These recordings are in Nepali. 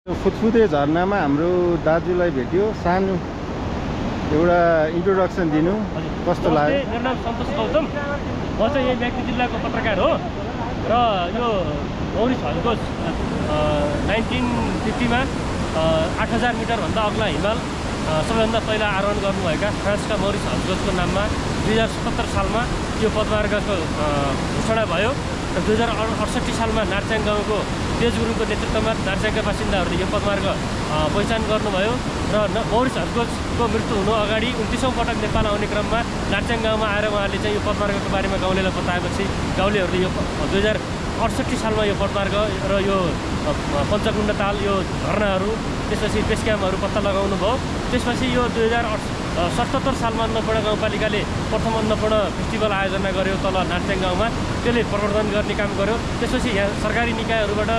फुतफुते झरनामा हाम्रो दाजुलाई भेट्यो सानो एउटा इन्ट्रोडक्सन दिनु कस्तो लाग्यो मेरो नाम सन्तोष गौतम म चाहिँ यही म्याग्दी जिल्लाको पत्रकार हो र यो मौरिस हल्कोज 1950 मा 8000 मिटर भन्दा अग्ला हिमाल सबैभन्दा पहिला आरोहण गर्नुभएका फ्रान्सका मौरिस हल्कोजको नाममा 2077 सालमा यो पदमार्गको घोषणा भयो र 2068 सालमा नार्चाङ गाउँको तेज गुरुङको नेतृत्वमा नार्चाङका बासिन्दाहरूले यो पदमार्ग पहिचान गर्नुभयो र मौरिस हल्कोजको मृत्यु हुनु अगाडि 29औं पटक नेपाल आउने क्रममा नार्चाङ गाउँमा आएर उहाँले चाहिँ यो पदमार्गको बारेमा गाउँलेलाई बताएपछि गाउँलेहरूले यो 2068 सालमा यो पदमार्ग र यो पञ्चकुण्ड ताल यो झरनाहरू त्यसपछि बेस क्याम्पहरू पत्ता लगाउनु भयो। त्यसपछि यो 2077 सालमा अन्नपूर्ण गाउँपालिकाले प्रथम अन्नपूर्ण फेस्टिभल आयोजना गर्यो तल नार्चाङ गाउँमा, त्यसले प्रवर्धन गर्ने काम गर्यो। त्यसपछि यहाँ सरकारी निकायहरूबाट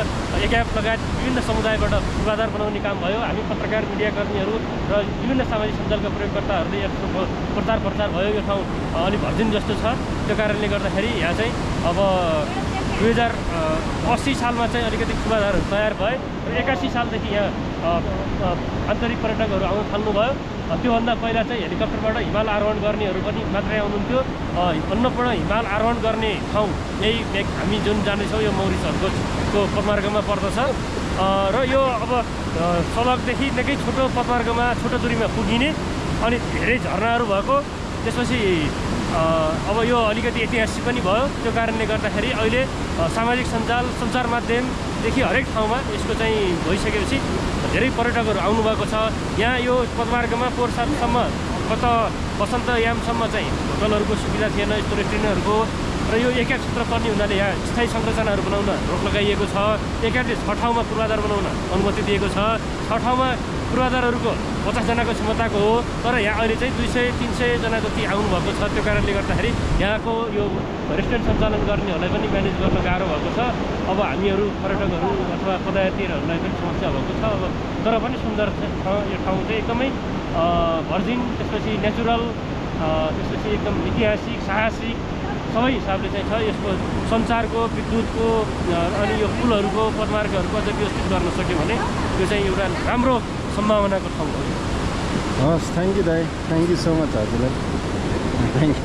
एकाप लगायत विभिन्न समुदायबाट पूर्वाधार बनाउने काम भयो। हामी पत्रकार मिडियाकर्मीहरू र विभिन्न सामाजिक सञ्जालका प्रयोगकर्ताहरूले यसको प्रचार भयो। यो ठाउँ अलिक भर्जिन जस्तो छ, त्यो कारणले गर्दाखेरि यहाँ चाहिँ अब 2080 सालमा चाहिँ अलिकति पूर्वाधारहरू तयार भए र 81 सालदेखि यहाँ आन्तरिक पर्यटकहरू आउन थाल्नुभयो। त्योभन्दा पहिला चाहिँ हेलिकप्टरबाट हिमाल आरोहण गर्नेहरू पनि मात्रै आउनुहुन्थ्यो। अन्नपूर्ण हिमाल आरोहण गर्ने ठाउँ यही हामी जुन जाँदैछौँ यो मौरिस हल्कोजको पदमार्गमा पर्दछ र यो अब सडकदेखि निकै छोटो पदमार्गमा छोटो दूरीमा पुगिने अनि धेरै झरनाहरू भएको। त्यसपछि अब यो अलिकति ऐतिहासिक पनि भयो। त्यो कारणले गर्दाखेरि अहिले सामाजिक सञ्चार माध्यमदेखि हरेक ठाउँमा यसको चाहिँ भइसकेपछि धेरै पर्यटकहरू आउनुभएको छ। यहाँ यो पदमार्गमा पोहोरसालसम्म गत वसन्तयामसम्म चाहिँ होटलहरूको सुविधा थिएन, यस्तो रेस्टुरेन्टहरूको र यो एकाप क्षेत्र पर्ने हुनाले यहाँ स्थायी संरचनाहरू बनाउन रोक लगाइएको छ। एकापले 6 ठाउँमा पूर्वाधार बनाउन अनुमति दिएको छ। 6 ठाउँमा पूर्वाधारहरूको 50 जनाको क्षमताको हो, तर यहाँ अहिले चाहिँ 200-300 जना जति आउनुभएको छ। त्यो कारणले गर्दाखेरि यहाँको यो रेस्टुरेन्ट सञ्चालन गर्नेहरूलाई पनि म्यानेज गर्न गाह्रो भएको छ। अब हामीहरू पर्यटकहरू अथवा पदयात्रीहरूलाई पनि समस्या भएको छ। अब तर पनि सुन्दर छ यो ठाउँ चाहिँ एकदमै भर्जिन, त्यसपछि नेचुरल, त्यसपछि एकदम ऐतिहासिक साहसिक सबै हिसाबले चाहिँ छ। यसको सञ्चारको विद्युतको अनि यो पुलहरूको पदमार्गहरूको अझ व्यवस्थित गर्न सक्यो भने यो चाहिँ एउटा राम्रो सम्भावनाको ठाउँ हो। हस्, थ्याङ्क यू दाइ, थ्याङ्क यू सो मच हजुरलाई, थ्याङ्क यू।